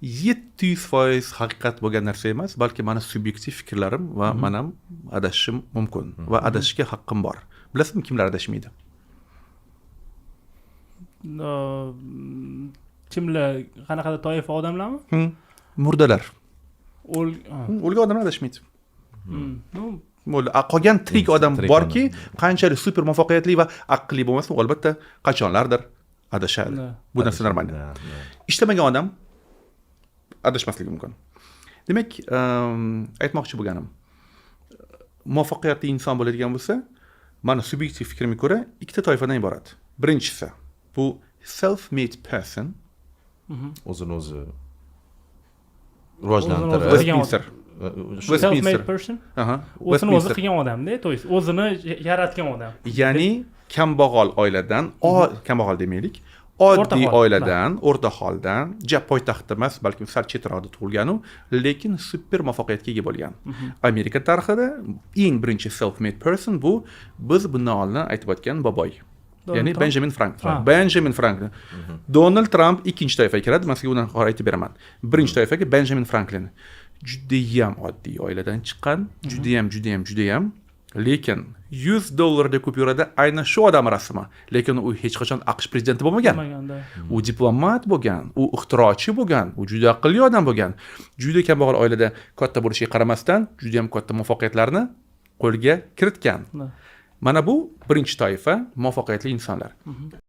700% haqiqat bo'lgan narsa emas, balki mani subyektiv fikrlarim va man ham adashishim mumkin va adashishga haqqim bor. Bilasizmi, kimlar adashmaydi? Kimlar, qanaqadir toifa odamlarmi? Murdalar. O'l. O'lgan odamlar adashmaydi. Ну. Bo'ldi. A qolgan tirik odam Tirik borki, qanchalik super muvaffaqiyatli va aqlli bo'lmasin, u albatta qachonlardir adashadi. Bu narsa нормально. Да, да. Ishlamagan odam adashmasligi mumkin. Demak, aytmoqchi bo'lganim, muvaffaqiyatli inson bo'ladigan bo'lsa, mani subyektiv fikrimga ko'ra, ikkita toifadan iborat. Birinchisi bu self made person. O'zini o'zi O'zini rivojlantirib. o'zi qilgan. Westminster. Self made Westminster. person. Aha, O'zini o'zi Westminster. qilgan odamda, то есть o'zini yaratgan odam. Ya'ni kambag'al oiladan, kambag'al demaylik, oddiy O'rta hol. oiladan, o'rta holdan, ja poytaxtda emas, balkim sal chetroqda tug'ilganu, lekin super muvaffaqiyatga ega bo'lgan. Amerika tarixida eng birinchi self made person bu biz bundan oldin aytib o'tgan boboy, ya'ni Donald Trump? Benjamin Franklin. Ha. Benjamin Franklin. Donald Tramp ikkinchi toifaga kiradi, man sizga uni hozir aytib beraman. Birinchi toifaga Benjamin Franklin, judayam oddiy oiladan chiqqan, judayam, judayam, judayam, lekin 100 dollarlik kupyurada aynan shu odam rasmi, lekin u hech qachon AQSh prezidenti bo'lmagan. Bo'lmaganda. U diplomat bo'lgan, u ixtirochi bo'lgan, u juda aqlli odam bo'lgan. Juda kambag'al oilada katta bo'lishiga qaramasdan, judayam katta muvaffaqiyatlarni qo'lga kiritgan. Mana bu birinchi toifa muvaffaqiyatli insonlar.